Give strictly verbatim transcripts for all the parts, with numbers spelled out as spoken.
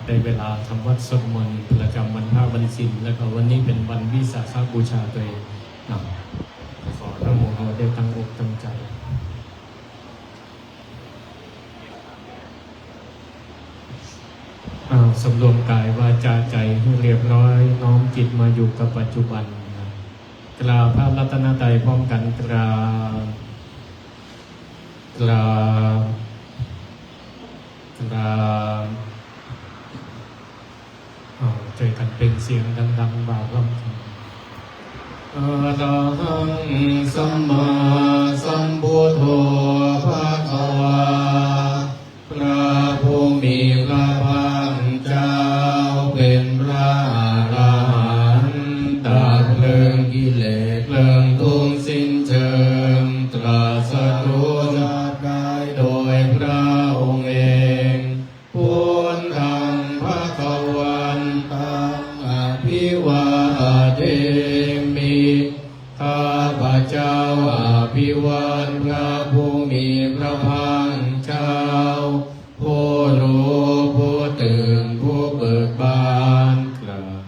ได้เวลาทำวัตรสวดมนต์ประจำวันพระวันศีล แล้วก็วันนี้เป็นวันวิสาขบูชาด้วยนะ ขออนุโมทนาได้ตั้งอกตั้งใจ อ่า สำรวมกายวาจาใจให้เรียบร้อย น้อมจิตมาอยู่กับปัจจุบันนะ กราบพระรัตนตรัยพร้อมกัน กราบ กราบ กราบ อ่า ช่วยกันเปล่งเสียงดังๆ ว่าพร้อมกัน Arahaṃ sammāsambuddho bhagavā. พระผู้มีพระภาคเจ้าเป็นพระอรหันต์ ตัดเพลิงกิเลส เพลิงทุกข์สิ้นเชิง ตรัสรู้ชอบได้โดยพระองค์เอง Buddhaṃ bhagavantaṃ abhivādemi. ข้าพเจ้าอภิวาทพระผู้มีพระภาคเจ้า ผู้รู้ผู้ตื่นผู้เบิกบาน กล่าว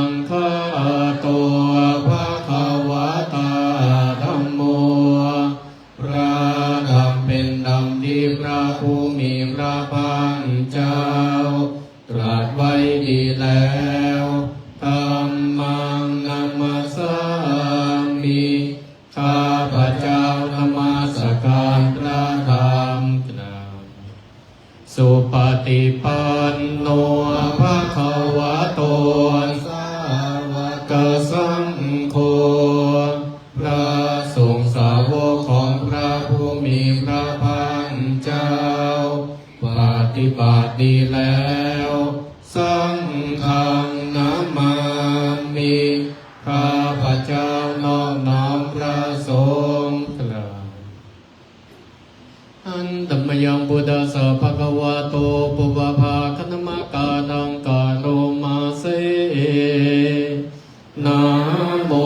Svākkhāto bhagavatā dhammo. พระธรรมเป็นธรรมที่พระผู้มีพระภาคเจ้าตรัสไว้ดีแล้ว Dhammaṃ namassāmi. ข้าพเจ้านมัสการพระธรรม กล่าว Supaṭipanno bhagavato sāvakasaṅgho. พระสงฆ์สาวกของพระผู้มีพระภาคเจ้า ปฏิบัติดีแล้ว Saṅghaṃ namāmi. ข้าพเจ้านอบน้อมพระสงฆ์ กล่าว Handa mayaṃ buddhassa bhagavato pubbabhāganamakāraṃ karoma se. Namo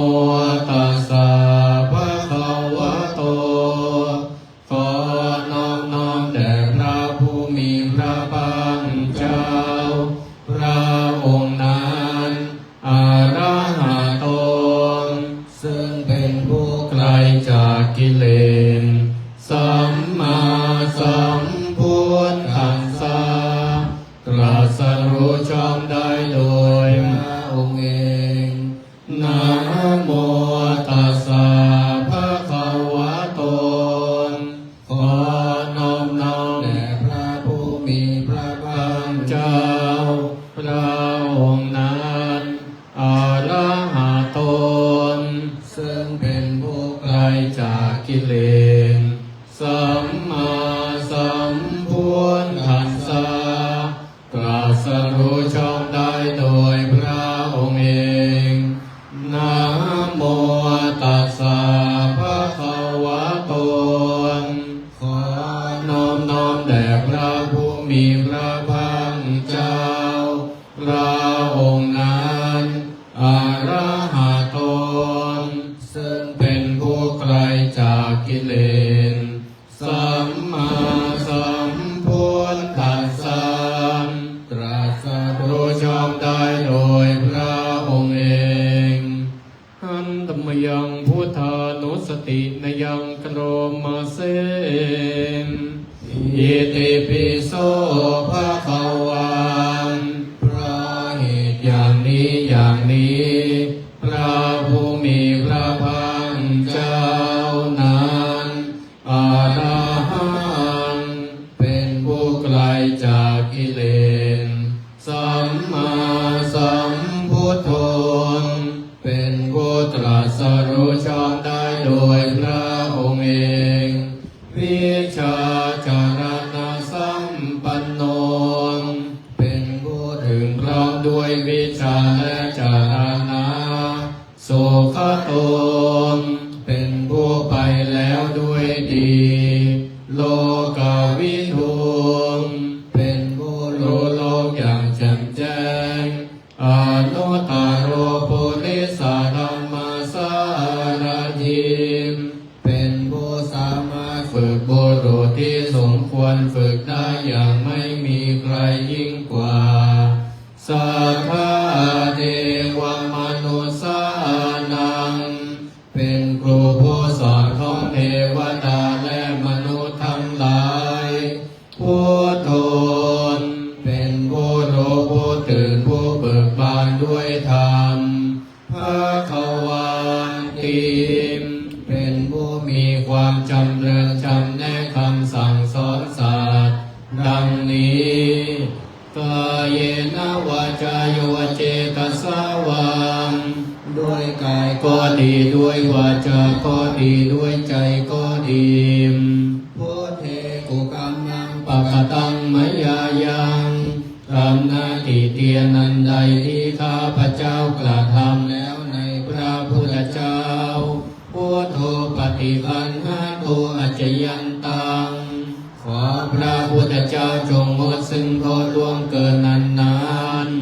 tassa bhagavato. ขอนอบน้อมแด่พระผู้มีพระภาคเจ้า พระองค์นั้น arahato ซึ่งเป็นผู้ไกลจากกิเลส sammāsambuddhassa ตรัสรู้ชอบได้โดยพระองค์เอง Namo tassa bhagavato. ขอนอบน้อมแด่พระผู้มีพระภาคเจ้า พระองค์นั้น arahato ซึ่งเป็นผู้ไกลจากกิเลส sammāsambuddhassa ตรัสรู้ชอบได้โดยพระองค์เอง Namo tassa bhagavato. ขอนอบน้อมแด่พระผู้มีพระภาคเจ้า พระองค์นั้น arahato ซึ่งเป็นผู้ไกลจากกิเลส sammāsambuddhassa ตรัสรู้ชอบได้โดยพระองค์เอง Handa mayaṃ buddhānussatinayaṃ karoma se. Itipi so bhagavā. เพราะเหตุอย่างนี้อย่างนี้ พระผู้มีพระภาคเจ้านั้น arahaṃ เป็นผู้ไกลจากกิเลส sammāsambuddho เป็นผู้ตรัสรู้ชอบได้โดยพระองค์เอง vijjācaraṇasampanno บุรุษที่สมควรฝึกได้อย่างไม่มีใครยิ่งกว่า Satthā devamanussānaṃ เป็นครูผู้สอนของเทวดาและมนุษย์ทั้งหลาย Buddho เป็นผู้รู้ผู้ตื่นผู้เบิกบานด้วยธรรม Bhagavanti เป็นผู้มีความชำเริญชำนาญคำสั่งสอนสัตว์ ดังนี้ Kāyena vācāyo va cetasā vā ด้วยกายก็ดี ด้วยวาจาก็ดี ด้วยใจก็ดี Buddhe kukammaṃ pakataṃ mayā yaṃ กรรมหน้าที่เตียนอันใดที่ข้าพเจ้ากระทำแล้วในพระพุทธเจ้า Buddho paṭiggaṇhatu accayantaṃ ขอพระพุทธเจ้าจงงดซึ่งโทษล่วงเกินนั้นๆ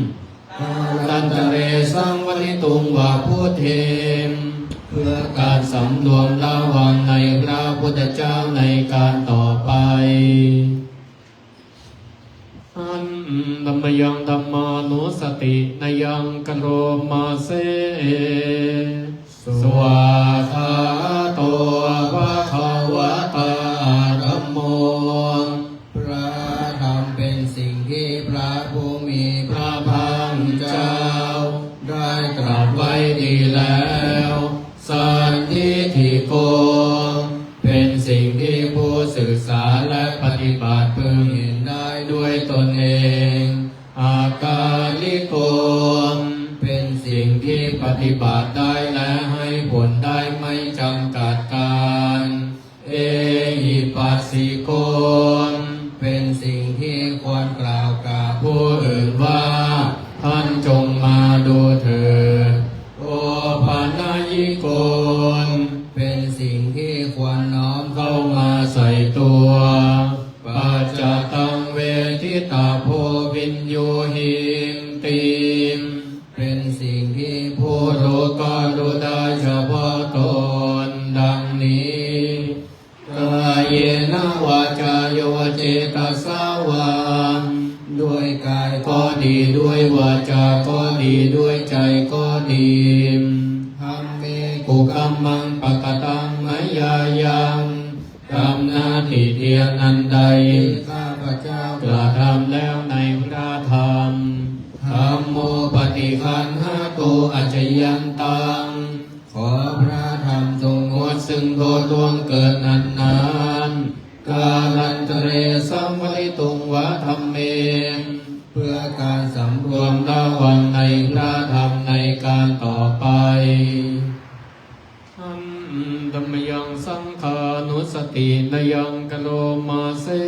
Kālantare saṃvarituṃ va Buddhe เพื่อการสำรวมระวังในพระพุทธเจ้าในการต่อไป Handa mayaṃ dhammānussatinayaṃ karoma se. Svākkhāto bhagavatā dhammo พระธรรมเป็นสิ่งที่พระผู้มีพระภาคเจ้าได้ตรัสไว้ดีแล้ว Sandiṭṭhiko เป็นสิ่งที่ผู้ศึกษาและปฏิบัติพึงเห็นได้ด้วยตนเอง Akāliko เป็นสิ่งที่ปฏิบัติได้และให้ผลได้ไม่จำกัดกาล Ehipassiko เป็นสิ่งที่ควรกล่าวกับผู้อื่นว่า ท่านจงมาดูเถิด Opanayiko เป็นสิ่งที่ควรน้อมเข้ามาใส่ตัว Paccattaṃ veditabbo viññūhīti เป็นสิ่งที่ผู้รู้ก็รู้ได้เฉพาะตน ดังนี้ Kāyena vācāyo va cetasā vā ด้วยกายก็ดี ด้วยวาจาก็ดี ด้วยใจก็ดี Dhamme kukammaṃ pakataṃ mayā yaṃ กรรมหน้าที่เตียนอันใดที่ข้าพเจ้ากระทำแล้วในพระธรรม Dhammo paṭiggaṇhatu accayantaṃ ขอพระธรรมจงงดซึ่งโทษล่วงเกินนั้นๆ Kālantare saṃvarituṃ va dhamme เพื่อการสำรวมระวังในพระธรรมในการต่อไป Handa mayaṃ saṅghānussatinayaṃ karoma se.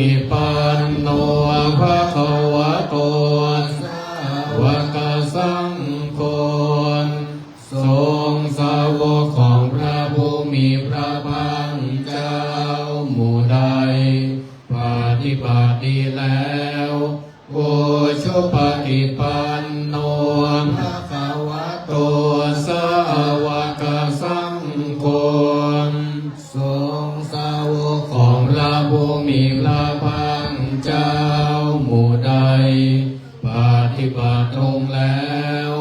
Supaṭipanno bhagavato sāvakasaṅgho ทรงสาวกของพระผู้มีพระภาคเจ้าหมู่ใด ปฏิบัติดีแล้ว Ujupaṭipanno bhagavato sāvakasaṅgho ทรงสาวกของพระผู้มีพระภาคเจ้าหมู่ใด ปฏิบัติตรงแล้ว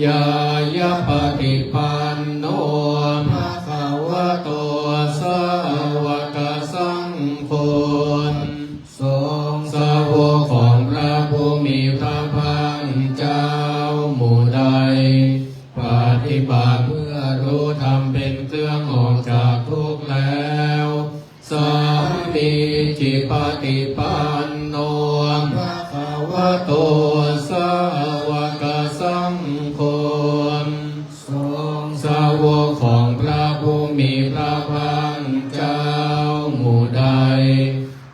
Ñāyapaṭipanno bhagavato sāvakasaṅgho ทรงสาวกของพระผู้มีพระภาคเจ้าหมู่ใด ปฏิบัติเพื่อรู้ธรรมเป็นเครื่องออกจากทุกข์แล้ว Sāmīcipaṭipanno bhagavato sāvakasaṅgho ทรงสาวกของพระผู้มีพระภาคเจ้าหมู่ใด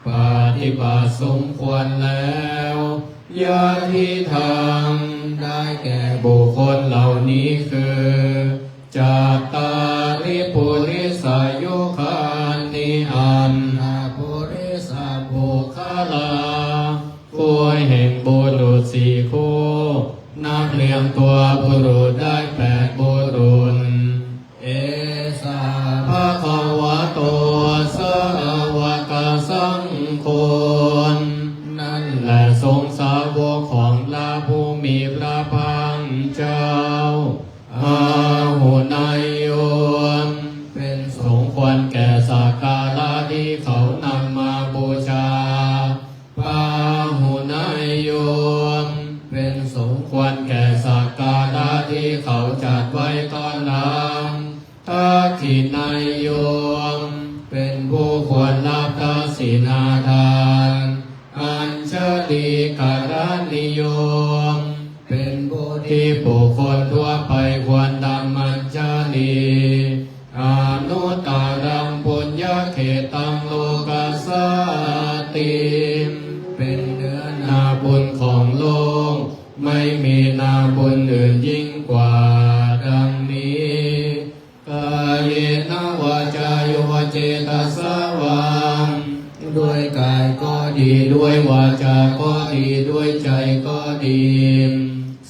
ปฏิบัติสมควรแล้ว Yadidaṃ ได้แก่บุคคลเหล่านี้คือ Cattāri purisayugāni อัน ห้า purisapuggalā คู่แห่งบุรุษสี่คู่ นับเรียงตัวบุรุษได้แปดบุรุษ Esa bhagavā สักการะที่เขานำมาบูชา Pāhuneyyo เป็นสมควรแก่สักการะที่เขาจัดไว้ต้อนรับ Dakkhiṇeyyo เป็นผู้ควรรับทักษิณาทาน Añjalikaraṇīyo เป็นผู้ที่บุคคลทั่วไปควรทำอัญชลี Anuttaraṃ puññakkhettaṃ lokassāti เป็นเนื้อนาบุญของโลก ไม่มีนาบุญอื่นยิ่งกว่าดังนี้ Kāyena vācāyo cetasā vā ด้วยกายก็ดี ด้วยวาจาก็ดี ด้วยใจก็ดี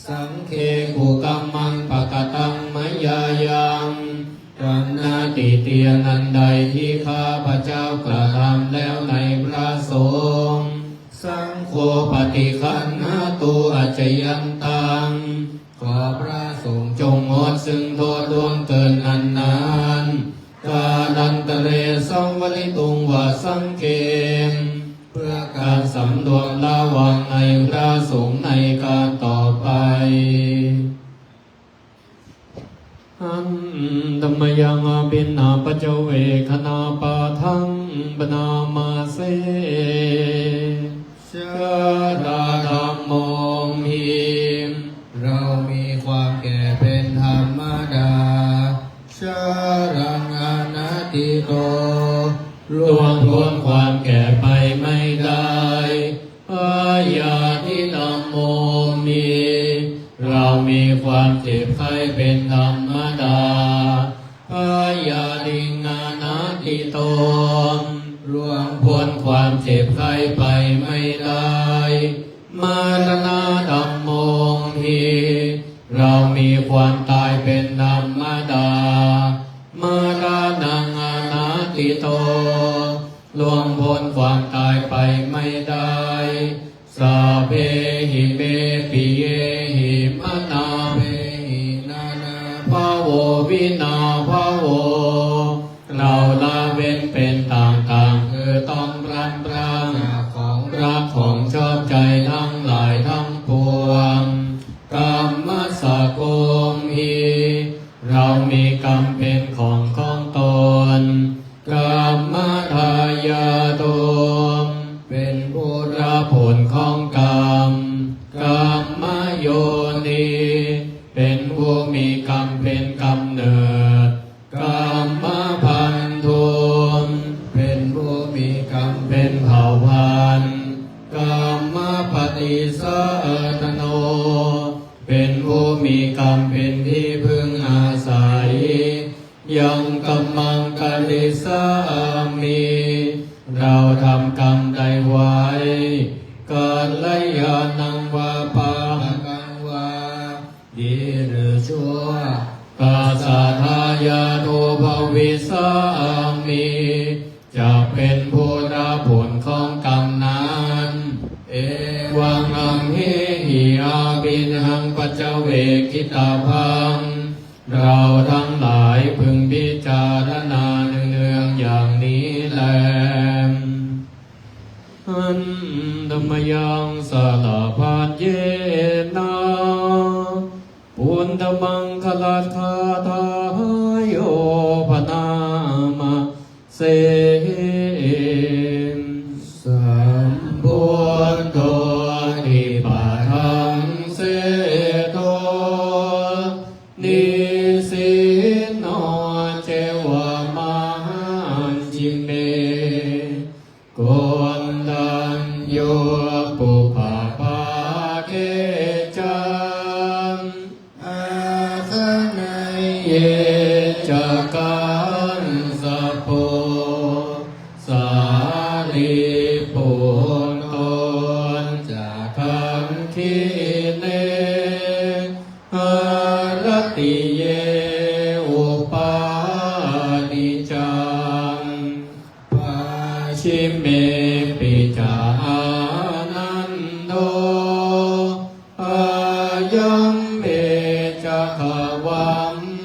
Saṅghe kukammaṃ pakataṃ mayā yaṃ กรรมนาติเตียนอันใดที่ข้าพเจ้ากระทำแล้วในพระสงฆ์ Saṅgho paṭiggaṇhātu accayantaṃ ขอพระสงฆ์จงงดซึ่งโทษล่วงเกินอันนั้น Kālantare saṃvarituṃ va saṅghe เพื่อการสำรวมระวังในพระสงฆ์ในการต่อไป Handa mayaṃ abhiṇhaṃpadvekakhaṇapāṭhaṃ bhaṇāma se. Jarādhammomhi เรามีความแก่เป็นธรรมดา Jaraṃ anatīto ล่วงพ้นความแก่ไปไม่ได้ Byādhidhammomhi เรามีความเจ็บไข้เป็นธรรมดา Byādhiṃ anatīto ล่วงพ้นความเจ็บไข้ไปไม่ได้ Maraṇadhammomhi เรามีความตายเป็นธรรมดา Maraṇaṃ anatīto ล่วงพ้นความตายไปไม่ได้ Sabbehi me piyehi manāpehi nānābhāvo vinābhāvo เราละเว้นเป็นต่างๆ คือต้องพลัดพรากจากของรักของชอบใจทั้งหลายทั้งปวง Kammassakomhi เรามีกรรมเป็นของของตน Kammadāyādo เป็นผู้รับผลของกรรม Kammayoni เป็นผู้มีกรรมเป็นกำเนิด Kammabandhu เป็นผู้มีกรรมเป็นเผ่าพันธุ์ Kammapaṭisaraṇo เป็นผู้มีกรรมเป็นที่พึ่งอาศัย Yaṃ kammaṃ karissāmi เราทำกรรมใดไว้ Kalyāṇaṃ vā pāpakaṃ vā ดีหรือชั่ว Tassa dāyādo bhavissāmi จะเป็นผู้รับผลของกรรมนั้น Evaṃ amhehi abhiṇhaṃ paccavekkhitabbaṃ เราทั้งหลายพึงพิจารณาเนืองๆอย่างนี้แล Handa mayaṃ saḷabhaññena buddhamaṅgalagāthāyo bhaṇāma se. Sambuddho dipadaṃ seṭṭho nisinno ceva mahāsine, Koṇḍañño pubbabhāge ca āganeyyī ca Kassapo, Sāriputto ca dakkhiṇe, haratiye upāni ca, pacchime pi ca Ānando, ayaṃ me ca gavampati.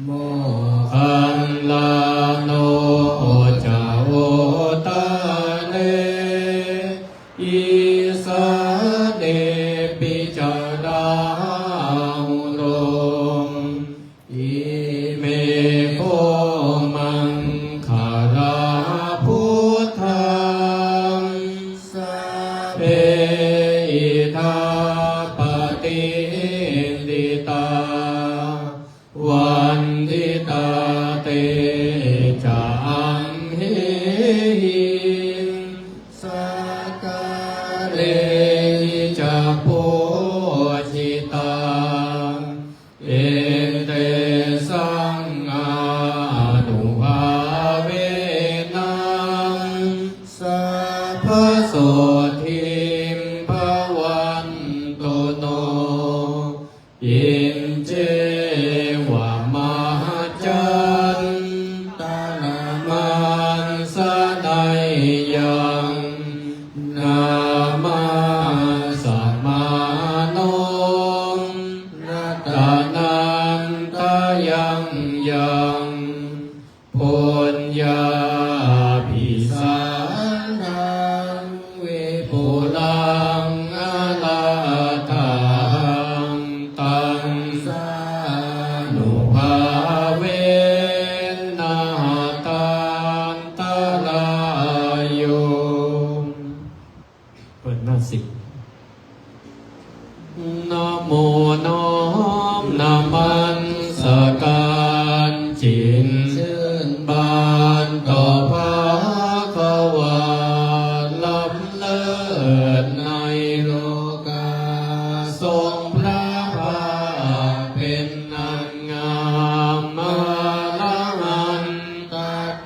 Mokkhan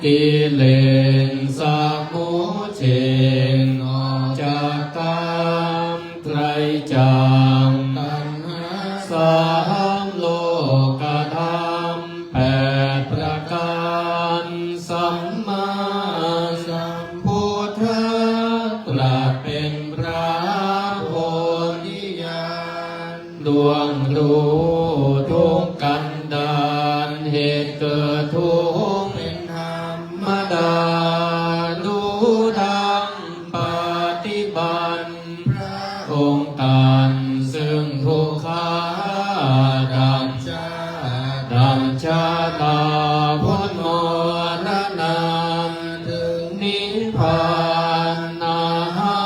กิเลสสมุจเฉท ออกจากกามไกลจากตัณหา สามโลกธรรมแปดประการ สัมมาสัมพุทธะตรัสเป็นพระโพธิญาณ ล่วงรู้ทุกข์กันดาร เหตุเกิดทุกข์เป็นธรรมดา รู้ดังปฏิบัติ พระองค์ตัดซึ่งทุกขา ดับชาติดับชะตา พ้นมรณะถึงนิพพาน อะหั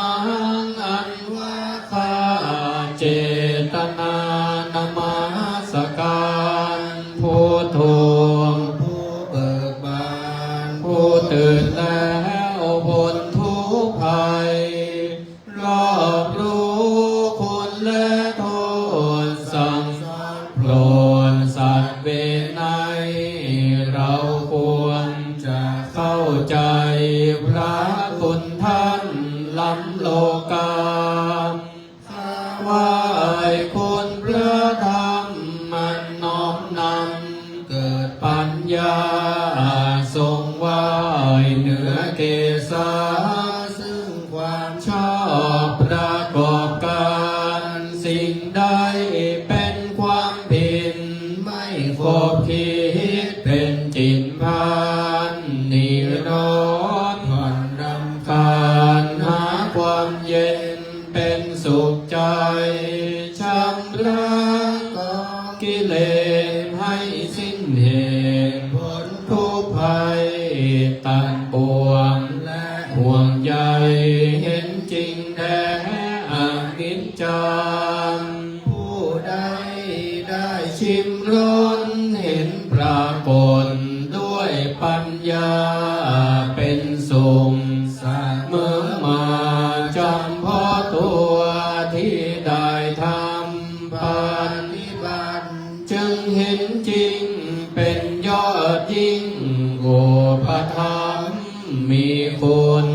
ง อันว่าข้า เจตนานมัสการ พุทโธ ผู้เบิกบาน ผู้ตื่นแล้วพ้นทุกข์ภัย รอบรู้คุณและโทษ สั่งสอนโปรดสัตว์เวไนย เราควรจะเข้าใจพระคุณท่านล้ำโลกา ข้าไหว้คุณพระธรรมอันน้อมนำเกิดปัญญา ทรงไหว้เหนือเกศา ซึ่งความชอบประกอบการ สิ่งใดเป็นความผิดไม่ขบคิด เป็นจิตพานนิโรธ ผ่อนรำคาญหาความเย็น เป็นสุขใจ ชำระกองกิเลสให้สิ้นเหตุ พ้นทุกข์ภัยตัณปวง และห่วงใยเห็นจริงแท้อนิจจัง ผู้ใดได้ชิมรสเห็นปรากฏด้วยปัญญาเป็นสุข เสมอมาจำเพาะตัวที่ได้ทำปฏิบัติ จึงเห็นจริงเป็นยอดยิ่ง อุปถัมภ์มีคุณ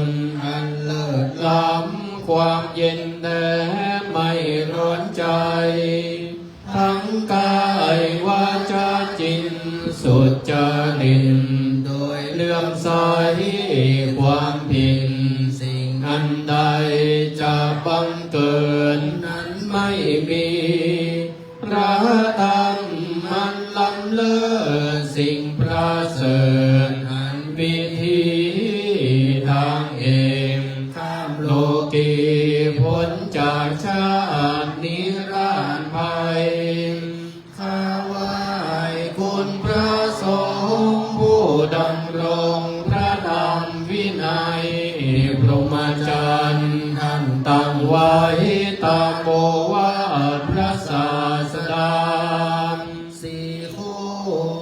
อันเลิศล้ำ ความเย็นแท้ไม่ร้อนใจ ทั้งกายวาจาจิตสุจริต โดยเลื่อมใสความผิด สิ่งอันใดจะบังเกิดนั้นไม่มี พระธรรมอันล้ำเลิศ สิ่งประเสริฐอันวิธีทางเอก ข้ามโลกีพ้นจากชาตินิราศภัย ข้าไหว้คุณพระสงฆ์ผู้ดำรงพระธรรมวินัย พรหมจรรย์ท่านตั้งไว้ตามโอวาทพระศาสดา สี่คู่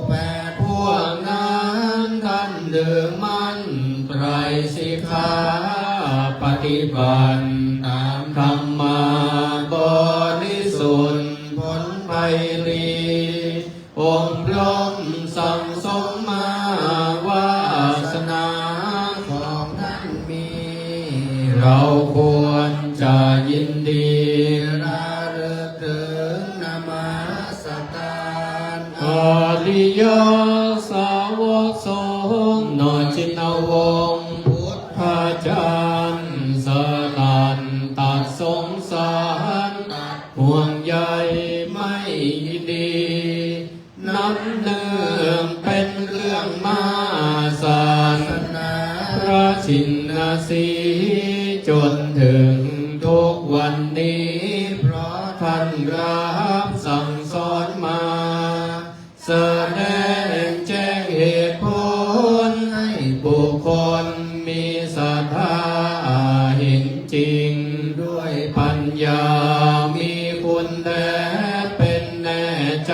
แปดพวกนั้นท่านถือมั่นไตรสิกขา ปฏิบัติตามธรรมาบริสุทธิ์ ผลไพรีย์องค์พรหมสั่งสมมาวาสนาของท่านมี เราควรจะยินดีระลึกถึงนมัสการ อริยสาวกทรงหน่อชินวงศ์พุทธจารย์ สลัดตัดสงสาร ตัดห่วงใยไม่ยินดี นับเนื่องเป็นเรื่องมาศาสนาพระชินสีห์ จนถึงทุกวันนี้ เพราะท่านรับสั่งสอนมา แสดงแจ้งเหตุผลให้บุคคลมีศรัทธาเห็นจริง ด้วยปัญญามีคุณแท้เป็นแน่ใจ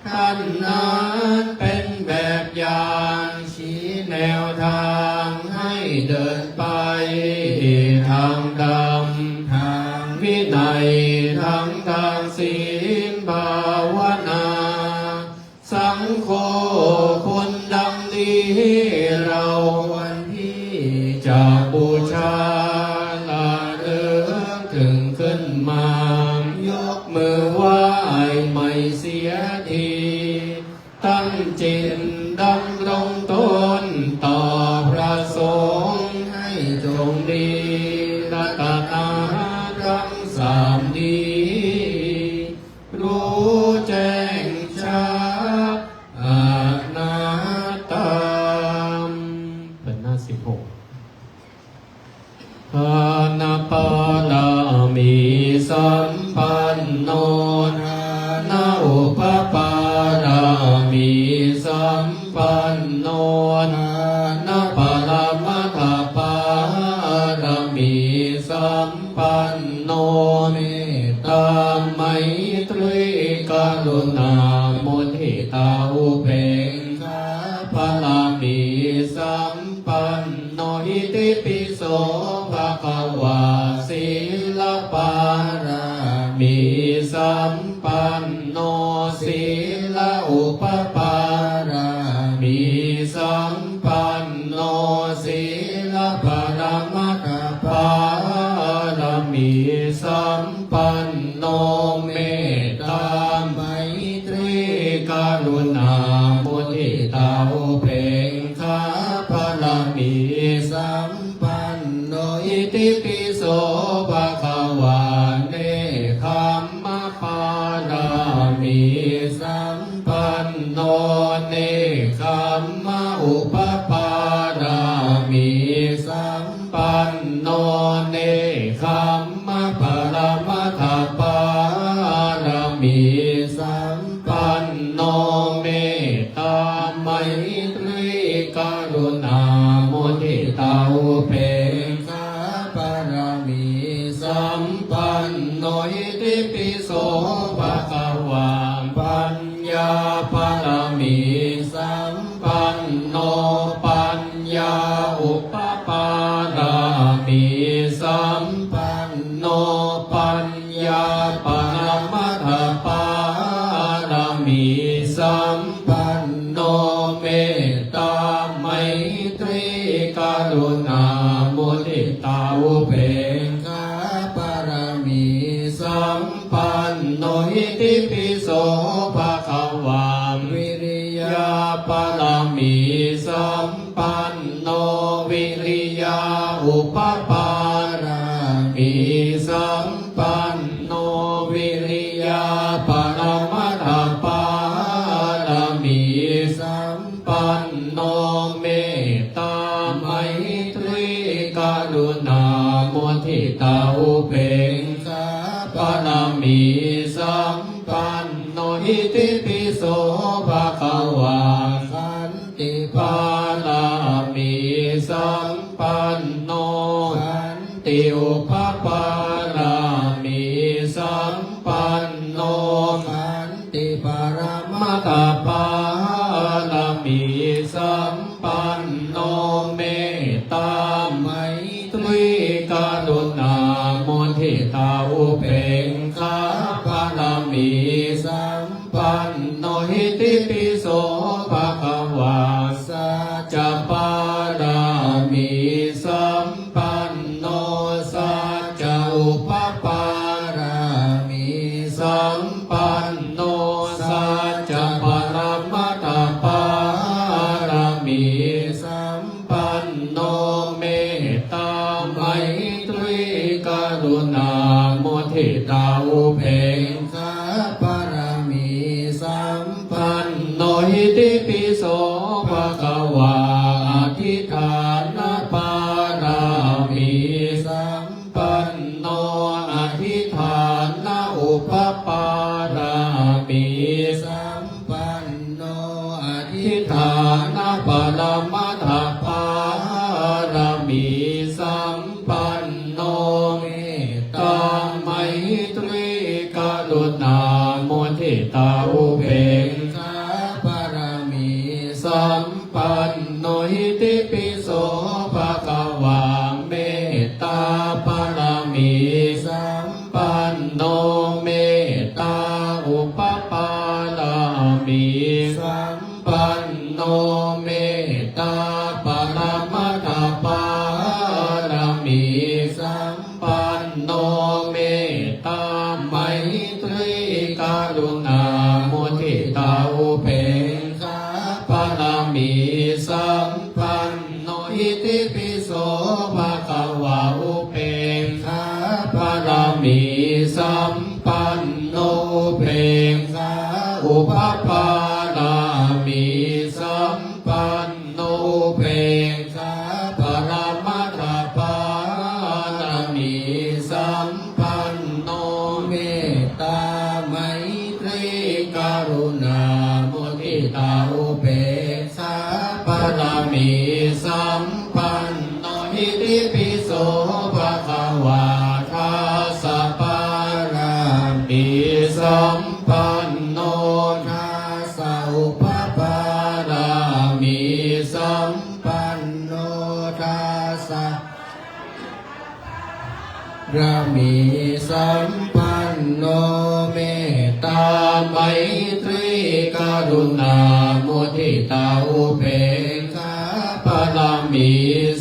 ท่านนั้นเป็นแบบอย่างชี้แนวทางให้เดินไปทางธรรม ทางวินัย ทั้งทางศีลภาวนา สังโฆ คุณดัง ที่เราควรที่จะบูชาระลึกถึงขึ้นมา ยกมือไหว้ใหม่เสียที ตั้งจิตดำรงตนต่อพระสงฆ์ ให้จงมีรัตนาทั้งสามนี้ รู้แจ้งชัดอนัตตา เปิดหน้าสิบหก ทานบารมีสัมปันโน ทานอุปปารมีสัมปันโน ทานปรมัตถปารมีสัมปันโน เมตตาไมตรีกรุณามุทิตาอุเบกขาบารมีสัมปันโน อิติปิโสภะคะวา ศีลบารมีสัมปันโน ศีลอุปปารมีสัมปันโน ศีลปรมัตถปารมีสัมปันโน เมตตาไมตรีกรุณามุทิตาอุเบกขาบารมีสัมปันโน อิติปิโสภะคะวา เนคขมมะปารมีสัมปันโน เนคขมมะอุปปารมีสัมปันโน เนคขมมะปรมัตถปารมีสัมปันโน เมตตาไมตรีกรุณามุทิตาอุเบกขาบารมีสัมปันโน อิติปิโสภะคะวา ปัญญาบารมีสัมปันโน ปัญญาอุปปารมีสัมปันโน ปัญญาปรมัตถปารมีสัมปันโน เมตตาไมตรีกรุณามุทิตาอุเบกขาบารมีสัมปันโน อิติปิโสภะคะวา วิริยะบารมีสัมปันโน วิริยะอุปปารมีสัมปันโน วิริยะปรมัตถปารมีสัมปันโน เมตตาไมตรีกรุณามุทิตาอุเบกขาบารมีสัมปันโน อิติปิโสภะคะวา ขันติบารมีสัมปันโน ขันติอุปปารมีสัมปันโน ขันติปรมัตถปารมีสัมปันโน เมตตาไมตรีกรุณามุทิตาอุเบกขาบารมีสัมปันโน อิติปิโสภะคะวา สัจจะบารมีสัมปันโน สัจจะอุปปารมีสัมปันโน สัจจะปรมัตถปารมีสัมปันโน เมตตาไมตรีกรุณามุทิตาอุเบกขาบารมีสัมปันโน อิติปิโสภะคะวา อธิฐานบารมีสัมปันโน อธิฐานอุปปารมีสัมปันโน อธิฐานปรมัตถปารมีสัมปันโน เมตตาไมตรีกรุณามุทิตาอุเบกขาบารมีสัมปันโน อิติปิโสภะคะวา เมตตาบารมีสัมปันโน เมตตาอุปปารมีสัมปันโน Mettāparamatthapāramī sampanno, mettāmaitrīkaruṇāmuditāupekkhāpāramī sampanno, itipi so bhagavā. Upekkhāpāramī sampanno, upekkhā upapāramī sampanno, upekkhāparamatthapāramī sampanno, mettāmaitrīkaruṇāmuditāupekkhāpāramī sampanno, itipi so bhagavā. Dasapāramī sampanno, dasaupapāramī sampanno, dasa ramī sampanno, mettāmaitrīkaruṇāmuditāupekkhāpāramī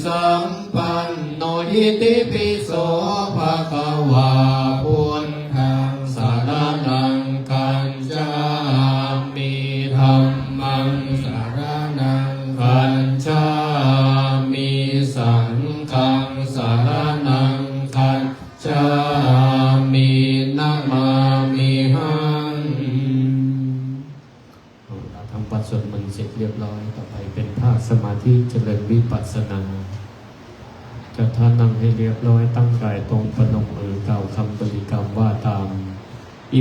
sampanno, itipi so bhagavā. Buddhaṃ saraṇaṃ gacchāmi, dhammaṃ saraṇaṃ gacchāmi, saṅghaṃ saraṇaṃ gacchāmi, namāmihaṃ. เอาละ ทำวัตรสวดมนต์เสร็จเรียบร้อย ต่อไปเป็นภาคสมาธิเจริญวิปัสสนา จัดท่านั่งให้เรียบร้อย ตั้งกายตรง ประนมมือ กล่าวคำบริกรรมว่าตาม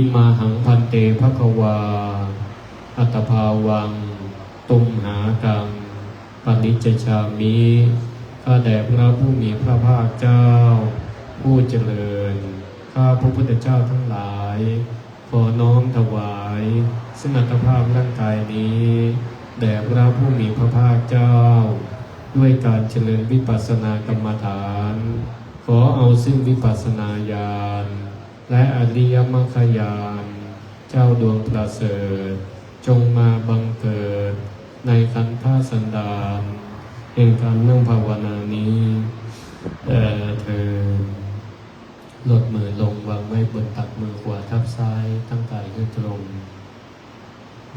Imāhaṃ bhante bhagavā aṭṭhabhāvaṃ tumhākaṃ paṇijjhāmi. ข้าแต่พระผู้มีพระภาคเจ้า ผู้เจริญ ข้าพระพุทธเจ้าทั้งหลาย ขอน้อมถวาย ซึ่งอัตภาพร่างกายนี้ แด่พระผู้มีพระภาคเจ้า ด้วยการเจริญวิปัสสนากรรมฐาน ขอเอาซึ่งวิปัสสนาญาณ และอริยมรรคญาณ เจ้าดวงประเสริฐ จงมาบังเกิด ในขันธสันดาน แห่งการนั่งภาวนานี้ เอ่อ เทอญ ลดมือลง วางไว้บนตัก มือขวาทับซ้าย ตั้งกายให้ตรง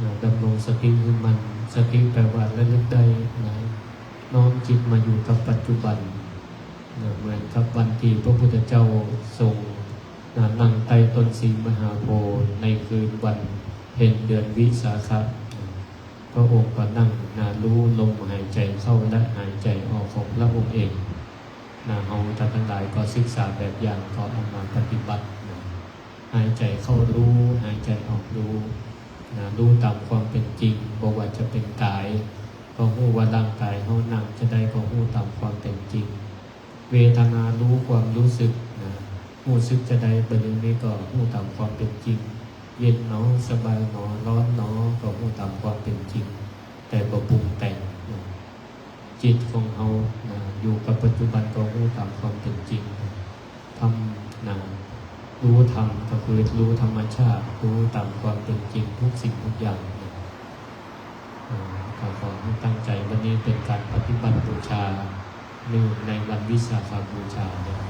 นะ ดำรงสติให้มั่น สติแปลว่าระลึกได้นะ น้อมจิตมาอยู่กับปัจจุบันนะ เหมือนกับวันที่พระพุทธเจ้าทรงนะ นั่งใต้ต้นสีมหาโพธิ์ในคืนวันเพ็ญเดือนวิสาขะนะ พระองค์ก็นั่งนะ รู้ลมหายใจเข้าและหายใจออกของพระองค์เองนะ เราท่านทั้งหลายก็ศึกษาแบบอย่าง ก็เอามาปฏิบัตินะ หายใจเข้ารู้ หายใจออกรู้นะ รู้ตามความเป็นจริง บ่ว่าจะเป็นกาย ก็รู้ว่าร่างกายเฮานั่งจั่งใด ก็รู้ตามความเป็นจริง เวทนา รู้ความรู้สึกนะ รู้สึกจั่งใด บัดนี้ก็รู้ตามความเป็นจริง เย็นหนอ สบายหนอ ร้อนหนอ ก็รู้ตามความเป็นจริง แต่บ่ปรุงแต่งนะ จิตของเฮานะ อยู่กับปัจจุบัน ก็รู้ตามความเป็นจริง ธรรมนะ รู้ธรรมก็คือรู้ธรรมชาติ รู้ตามความเป็นจริงทุกสิ่งทุกอย่างนะ อ่า ก็ขอให้ตั้งใจ วันนี้เป็นการปฏิบัติบูชา เนื่องในวันวิสาขบูชานะครับ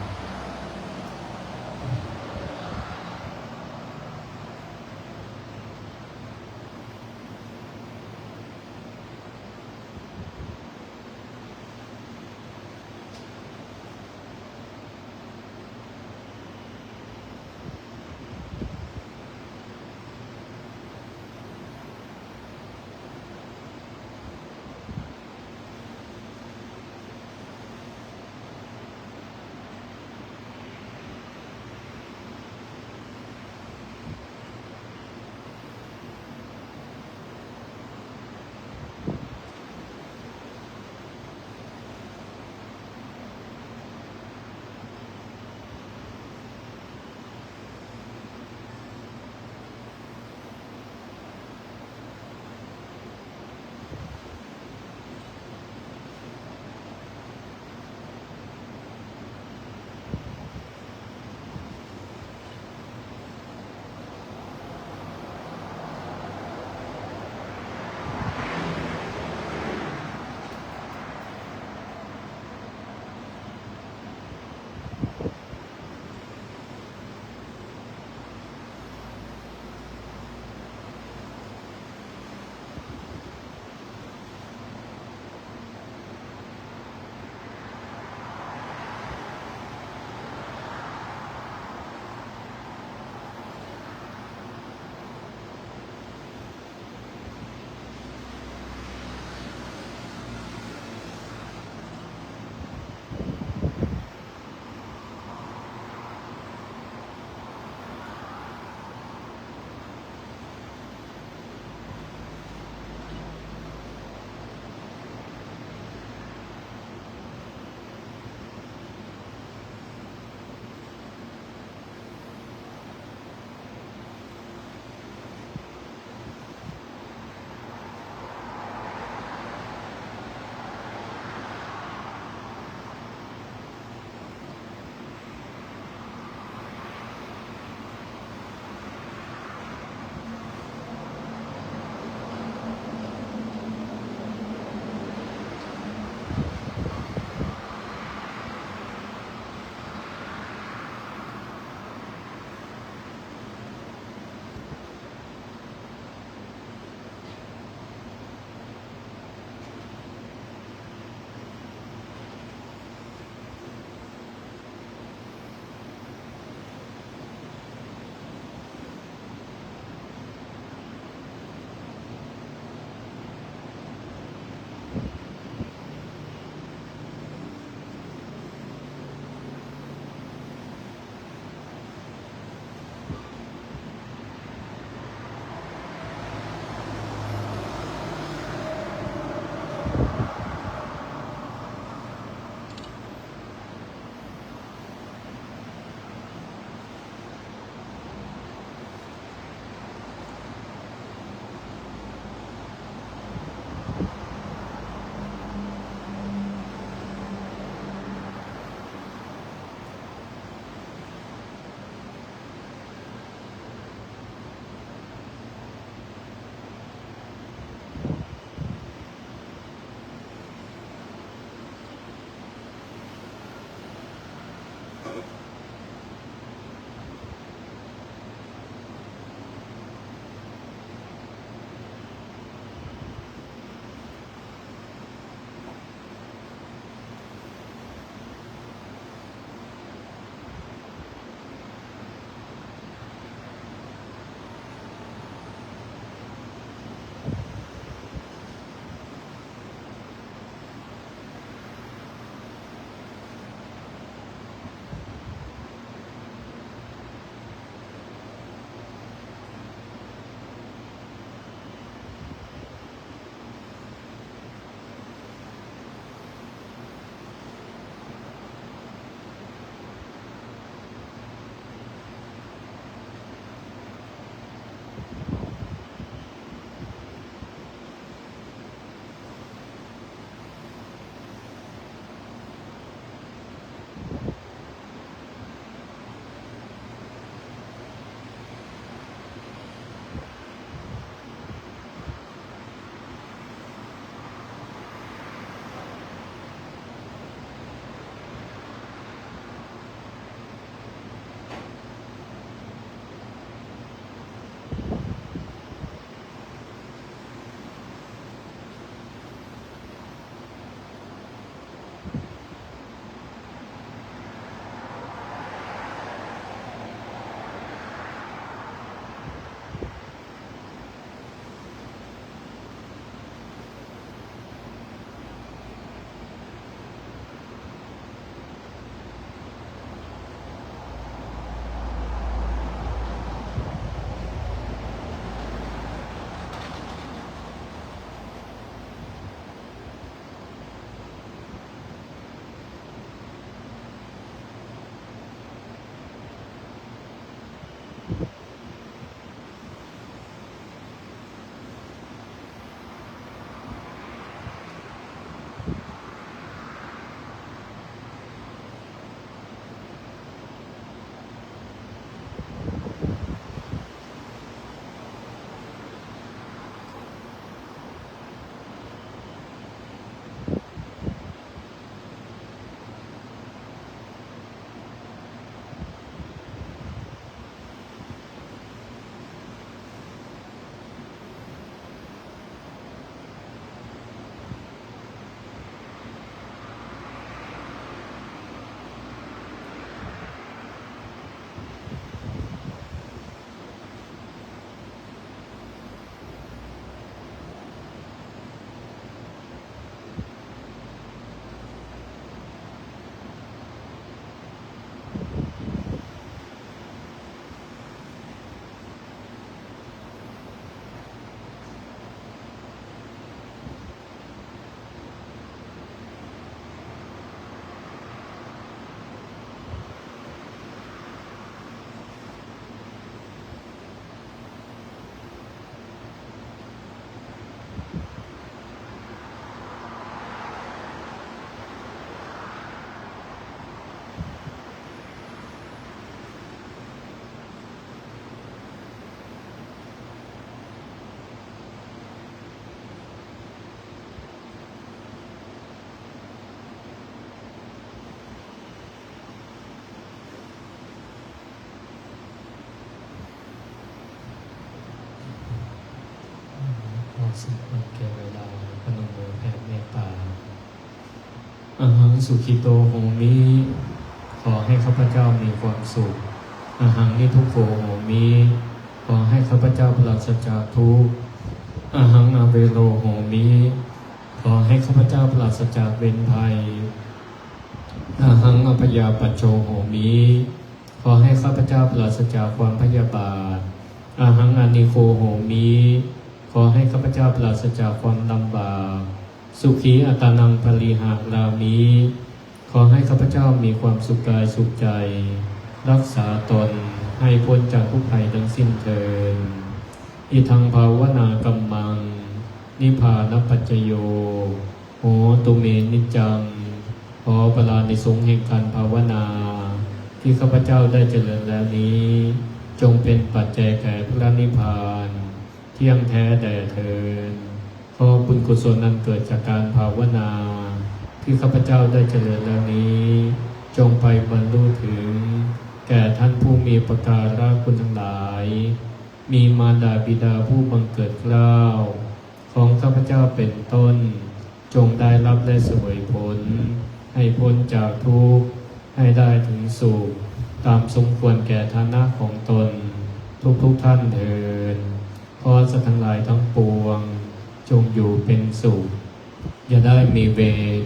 Ahaṃ sukhito homi ขอให้ข้าพเจ้ามีความสุข Ahaṃ niddukho homi ขอให้ข้าพเจ้าปราศจากทุกข์ Ahaṃ avero homi ขอให้ข้าพเจ้าปราศจากเวรภัย Ahaṃ abyāpajjho homi ขอให้ข้าพเจ้าปราศจากความพยาบาท Ahaṃ anīgho homi ขอให้ข้าพเจ้าปราศจากความลำบาก Sukhī attānaṃ pariharāmi ขอให้ข้าพเจ้ามีความสุขกายสุขใจ รักษาตนให้พ้นจากทุกข์ภัยทั้งสิ้นเทอญ Idaṃ bhāvanākammaṃ nibbānapaccayo hotu me niccaṃ ขอพลานิสงส์แห่งการภาวนา ที่ข้าพเจ้าได้เจริญแล้วนี้ จงเป็นปัจจัยแก่พระนิพพาน เที่ยงแท้แด่เทอญ ขอบุญกุศลอันเกิดจากการภาวนา ที่ข้าพเจ้าได้เจริญแล้วนี้ จงไปบรรลุถึง แก่ท่านผู้มีอุปการะคุณทั้งหลาย มีมารดาบิดาผู้บังเกิดเกล้า ของข้าพเจ้าเป็นต้น จงได้รับและเสวยผล ให้พ้นจากทุกข์ ให้ได้ถึงสุข ตามสมควรแก่ฐานะของตน ทุกๆท่านเทอญ ขอสัตว์ทั้งหลายทั้งปวง จงอยู่เป็นสุข อย่าได้มีเวร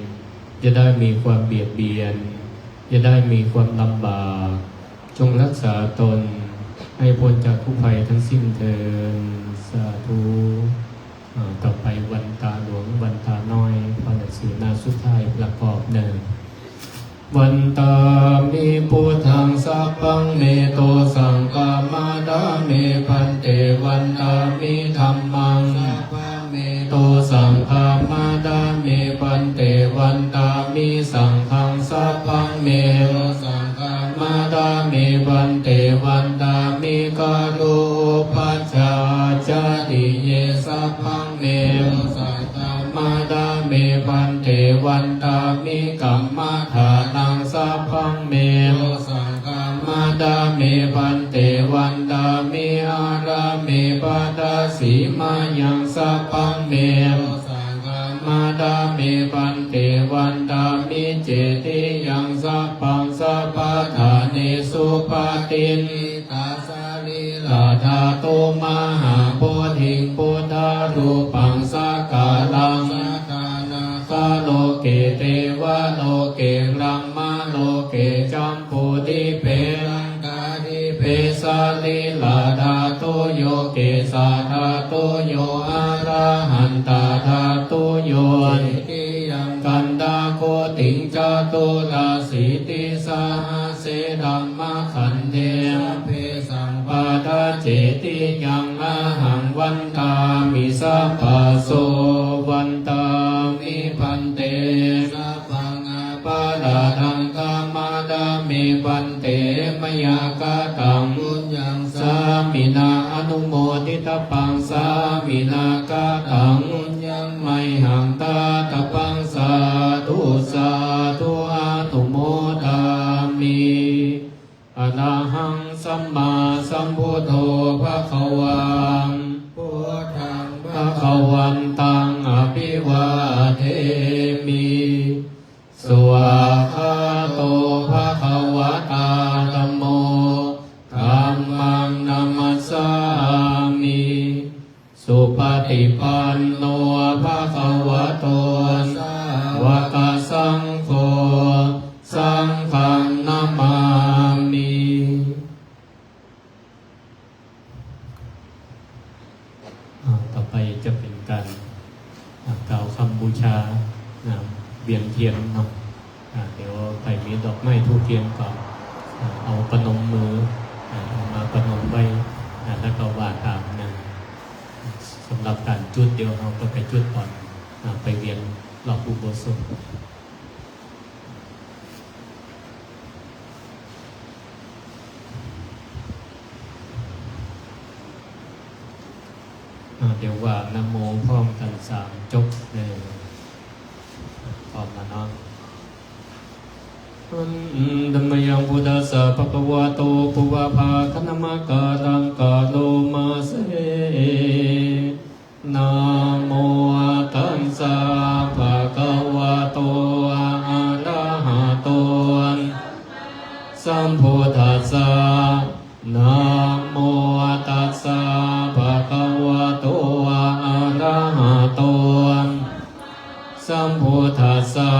อย่าได้มีความเบียดเบียน อย่าได้มีความลำบาก จงรักษาตน ให้พ้นจากทุกข์ภัยทั้งสิ้นเทอญ สาธุ อ่า ต่อไปวันตาหลวง วันตาน้อย พระหนังสือหน้าสุดท้ายประกอบหนึ่ง Vandāmi buddhaṃ sabbaṃ me dosaṃ khamatha me bhante. Vandāmi dhammaṃ sabbaṃ me dosaṃ khamatha me bhante. Vandāmi saṅghaṃ sabbaṃ me dosaṃ khamatha me bhante. Vandāmi guru upajjhāyācariye sabbaṃ me dosaṃ khamatha me bhante. Vandāmi kammadānaṃ sabbaṃ me dosaṃ khamatha me bhante. Vandāmi ārāme baddhasīmāyaṃ sabbaṃ me dosaṃ khamatha me bhante. Vandāmi cetiyaṃ sabbaṃ sabbaṭṭhānesu patiṭṭhita sarīradhātu mahābodhiṃ buddharūpaṃ sakalaṃ sadā nāgaloke devaloke brahmaloke jambudīpe laṅkādīpe sarīradhātuyo kesādhātuyo arahantāthātuyo cetiyaṃ gandhakoṭiṃ caturāsītisahas se dhammakkhandhe sabbesaṃ paṭicetiyaṃ ahaṃ vandāmi sabbaso. Vandāmi bhante sabbaṃ aparādhaṃ khamatha me bhante. Mayā kataṃ puññaṃ sāminā anumoditabbaṃ, sāminā kataṃ puññaṃ mayhaṃ dātabbaṃ, sādhu sādhu anumodāmi. Arahaṃ sammāsambuddho bhagavā, buddhaṃ bhagavantaṃ abhivādemi. Svākkhāto bhagavatā dhammo, dhammaṃ namassāmi. Supaṭipanno bhagavato sāvakasaṅgho, saṅghaṃ namāmi. อ่า ต่อไปจะเป็นการ อ่า กล่าวคำบูชา นะ เวียนเทียนเนาะ อ่า เดี๋ยวใครมีดอกไม้ธูปเทียนก็ อ่า เอาประนมมือ อ่า เอามาประนมไว้ อ่า แล้วก็ว่าตามนะ สำหรับการจุดเดี๋ยวเราก็ไปจุดตอน อ่า ไปเวียนรอบอุโบสถ อ่า เดี๋ยวว่านะโมพร้อมกันสามจบ เออ พร้อมแล้วเนาะ Handa mayaṃ buddhassa bhagavato pūjabhāganamakāraṃ karoma se. Namo tassa bhagavato sambuddhassa. Namo tassa bhagavato arahato sambuddhassa.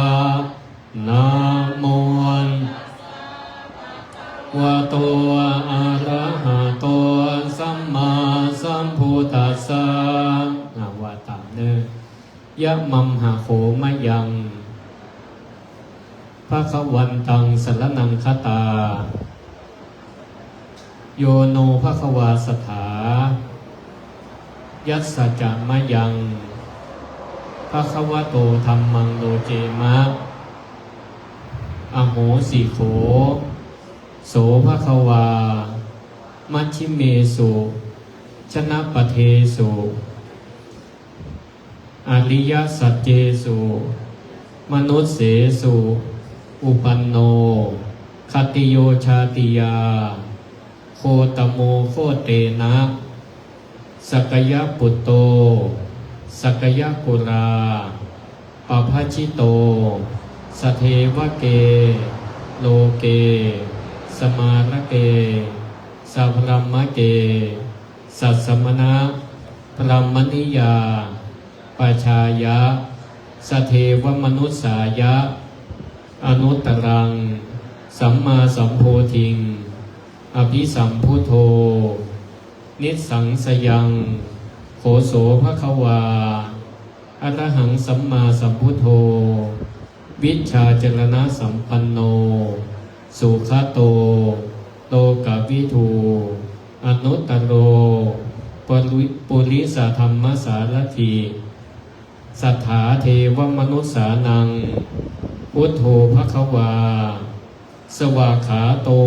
Namo bhagavato arahato sammāsambuddhassa. อ่ะ ว่าตามเด้อ Yamamha kho mayaṃ bhagavantaṃ saraṇaṃ gatā, yo no bhagavā satthā, yassa ca mayaṃ bhagavato dhammaṃ locema, ahosi kho, so bhagavā majjhimesu janapadesu ariyasaccesu manussesu uppannā khattiyo jātiyā, gotamo gotena sakyaputtā sakyakulā pabhajitā sadevake loke samārake sabrahmake sassamaṇabrāhmaṇiyā pajāya sadevamanussāya anuttaraṃ sammāsambodhiṃ abhisambuddho nissaṃsayaṃ, kho so bhagavā arahaṃ sammāsambuddho vijjācaraṇasampanno sugato lokavidū anuttaro puri- purisadammasārathi satthā devamanussānaṃ buddho bhagavā svākkhāto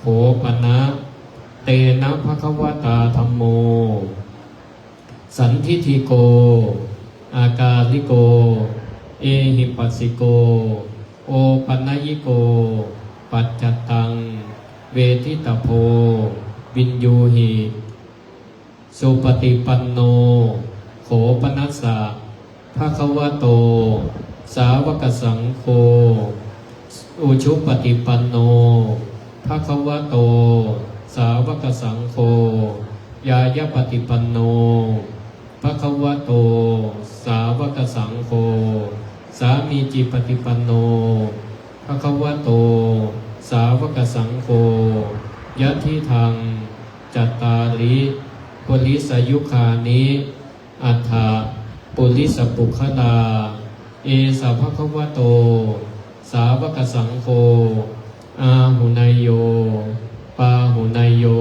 kho pana tena bhagavatā dhammo sandiṭṭhiko akāliko ehipassiko opanayiko paccattaṃ veditabbo viññūhi. Supaṭipanno kho panassa bhagavato sāvakasaṅgho, ujupaṭipanno bhagavato sāvakasaṅgho, ñāyapaṭipanno bhagavato sāvakasaṅgho, sāmīcipaṭipanno bhagavato sāvakasaṅgho, yadidaṃ cattāri purisayugāni aṭṭha purisapuggalā, esa bhagavato sāvakasaṅgho, āhuneyyo pāhuneyyo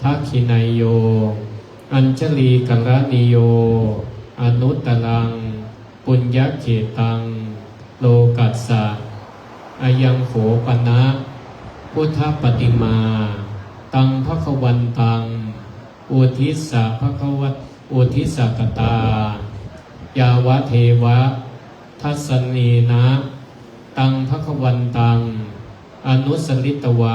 dakkhiṇeyyo añjalikaraṇīyo anuttaraṃ puññakkhettaṃ lokassa. Ayaṃ kho pana buddhapaṭimā, taṃ bhagavantaṃ uddissa bhagavat- uddissa katā, yāvadeva dassanena taṃ bhagavantaṃ anussaritvā,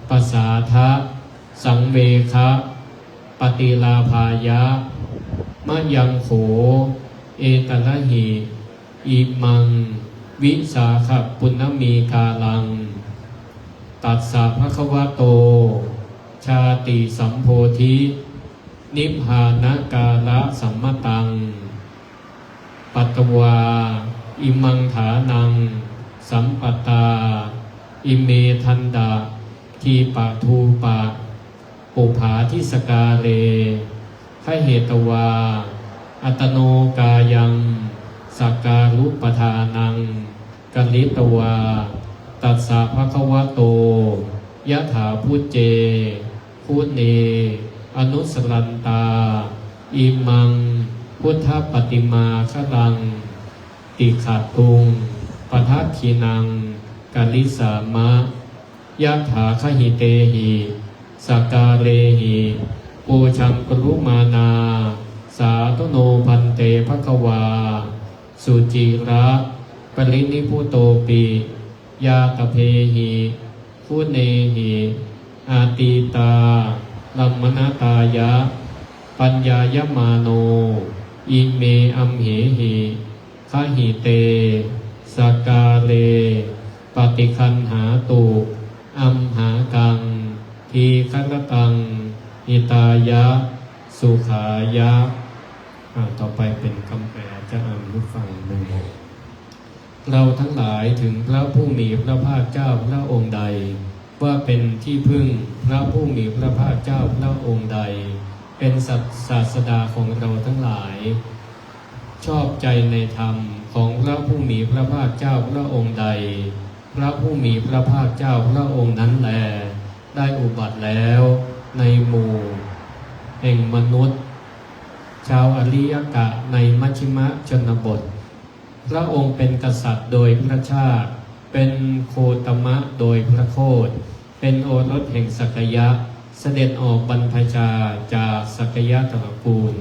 pasādhasaṃvegapaṭilābhāya, mayaṃ kho etarahi imaṃ visākhapunnamikālaṃ tassa bhagavato jātisambodhinibbānakālasammataṃ patvā imaṃ ṭhānaṃ sampattā, ime dantadīpadupapuphādisakāre gahetvā attano kāyaṃ sakkārupadānaṃ karitvā, tassa bhagavato yathābhucce guṇe anusarantā imaṃ buddhapaṭimāgaraṃ tigattuṃ padakkhiṇaṃ karissāma. Yathāgahitehi sakkārehi pūjaṃ karumānā, sādhu no bhante bhagavā suciraparinibbutopi, ñātapehi guṇehi atītārammaṇatāya paññāyamāno, ime amhehi gahite sakkāre paṭiggaṇhātu amhākaṃ dīgharattaṃ hitāya sukhāya. อ่า ต่อไปเป็นคำแปล จะอ่านให้ฟังนะครับ เราทั้งหลายถึงพระผู้มีพระภาคเจ้าพระองค์ใด ว่าเป็นที่พึ่ง พระผู้มีพระภาคเจ้าพระองค์ใด เป็นศาสดาของเราทั้งหลาย ชอบใจในธรรมของพระผู้มีพระภาคเจ้าพระองค์ใด พระผู้มีพระภาคเจ้าพระองค์นั้นแล ได้อุบัติแล้วในหมู่แห่งมนุษย์ ชาวอาริยกะในมัชฌิมชนบท พระองค์เป็นกษัตริย์โดยพระชาติ เป็นโคตมะโดยพระโคตร เป็นโอรสแห่งสักยะ เสด็จออกบรรพชาจากสักยะตระกูล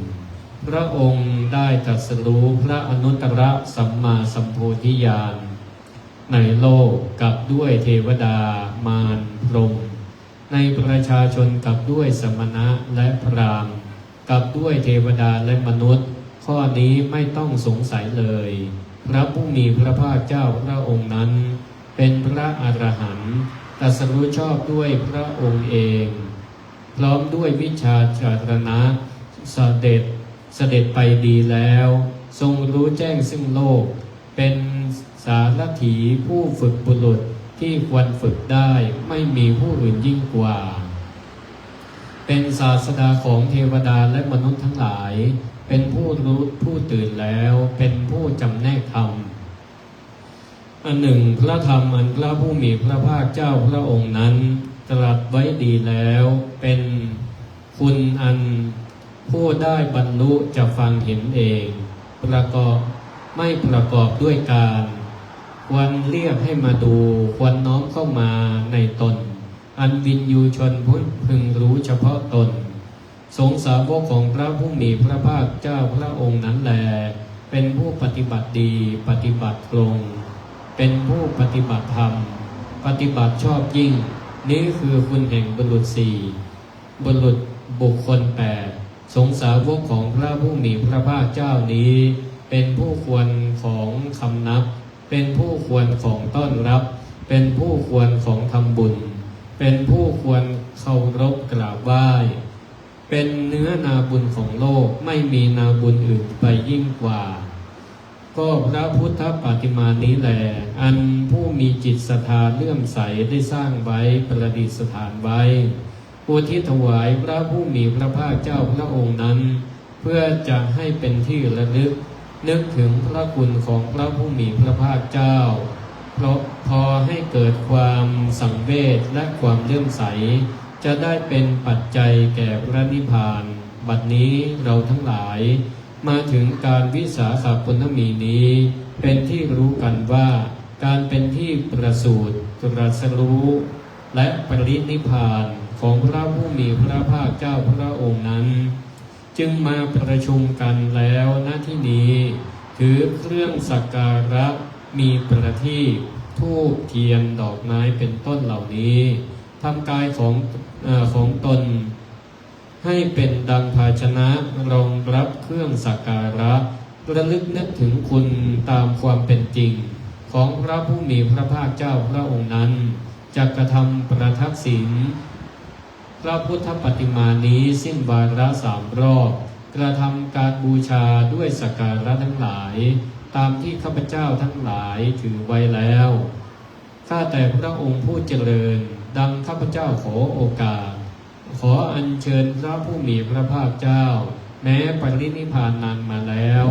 พระองค์ได้ตรัสรู้พระอนุตตรสัมมาสัมโพธิญาณในโลกกับด้วยเทวดามารพรหม ในประชาชนกับด้วยสมณะและพราหมณ์ กับด้วยเทวดาและมนุษย์ ข้อนี้ไม่ต้องสงสัยเลย พระผู้มีพระภาคเจ้าพระองค์นั้น เป็นพระอรหันต์ ตรัสรู้ชอบด้วยพระองค์เอง พร้อมด้วยวิชชาจารณะ เสด็จ เสด็จไปดีแล้ว ทรงรู้แจ้งซึ่งโลก เป็นสารถีผู้ฝึกบุรุษที่ควรฝึกได้ ไม่มีผู้อื่นยิ่งกว่า เป็นศาสดาของเทวดาและมนุษย์ทั้งหลาย เป็นผู้รู้ผู้ตื่นแล้ว เป็นผู้จำแนกธรรม อันหนึ่ง พระธรรมอันพระผู้มีพระภาคเจ้าพระองค์นั้นตรัสไว้ดีแล้ว เป็นคุณอันผู้ได้บรรลุจะฟังเห็นเอง ประกอบ ไม่ประกอบด้วยการ ควรเรียกให้มาดู ควรน้อมเข้ามาในตน อันวิญญูชนผู้พึงรู้เฉพาะตน สงฆ์สาวกของพระผู้มีพระภาคเจ้าพระองค์นั้นแล เป็นผู้ปฏิบัติดี ปฏิบัติตรง เป็นผู้ปฏิบัติธรรม ปฏิบัติชอบยิ่ง นี้คือคุณแห่งบุรุษสี่ บุรุษบุคคลแปด สงฆ์สาวกของพระผู้มีพระภาคเจ้านี้ เป็นผู้ควรของคำนับ เป็นผู้ควรของต้อนรับ เป็นผู้ควรของทำบุญ เป็นผู้ควรเคารพกราบไหว้ เป็นเนื้อนาบุญของโลก ไม่มีนาบุญอื่นไปยิ่งกว่า ก็พระพุทธปาฏิมานี้แล อันผู้มีจิตศรัทธาเลื่อมใสได้สร้างไว้ ประดิษฐานไว้ อุทิศถวายพระผู้มีพระภาคเจ้าพระองค์นั้น เพื่อจะให้เป็นที่ระลึก นึกถึงพระคุณของพระผู้มีพระภาคเจ้า เพราะพอให้เกิดความสังเวชและความเลื่อมใส จะได้เป็นปัจจัยแก่พระนิพพาน บัดนี้เราทั้งหลาย มาถึงการวิสาขปุณณมีนี้ เป็นที่รู้กันว่า การเป็นที่ประสูติ ตรัสรู้ และปรินิพพานของพระผู้มีพระภาคเจ้าพระองค์นั้น จึงมาประชุมกันแล้ว ณ ที่นี้ ถือเครื่องสักการะ มีประทีป ธูป เทียน ดอกไม้ เป็นต้นเหล่านี้ ทำกายของ เอ่อ ของตน ให้เป็นดังภาชนะรองรับเครื่องสักการะ ระลึกนึกถึงคุณตามความเป็นจริง ของพระผู้มีพระภาคเจ้าพระองค์นั้น จักกระทำประทักษิณพระพุทธปาฏิมานี้สิ้นวาระสามรอบ กระทำการบูชาด้วยสักการะทั้งหลาย ตามที่ข้าพเจ้าทั้งหลายถือไว้แล้ว ข้าแต่พระองค์ผู้เจริญ ดังข้าพเจ้าขอโอกาส ขออัญเชิญพระผู้มีพระภาคเจ้า แม้ปรินิพพานนานมาแล้ว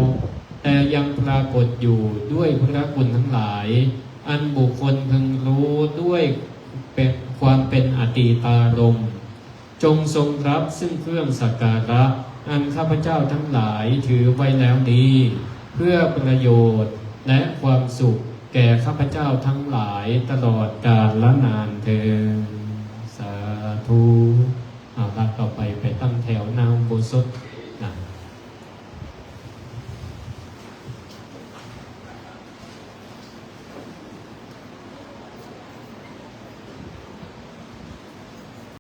แต่ยังปรากฏอยู่ด้วยพระคุณทั้งหลาย อันบุคคลพึงรู้ด้วยเป็น ความเป็นอตีตารมณ์ จงทรงรับซึ่งเครื่องสักการะ อันข้าพเจ้าทั้งหลายถือไว้แล้วนี้ เพื่อประโยชน์และความสุขแก่ข้าพเจ้าทั้งหลายตลอดกาลนานเทอญ สาธุ เอาละ ต่อไปไปตั้งแถวหน้าอุโบสถ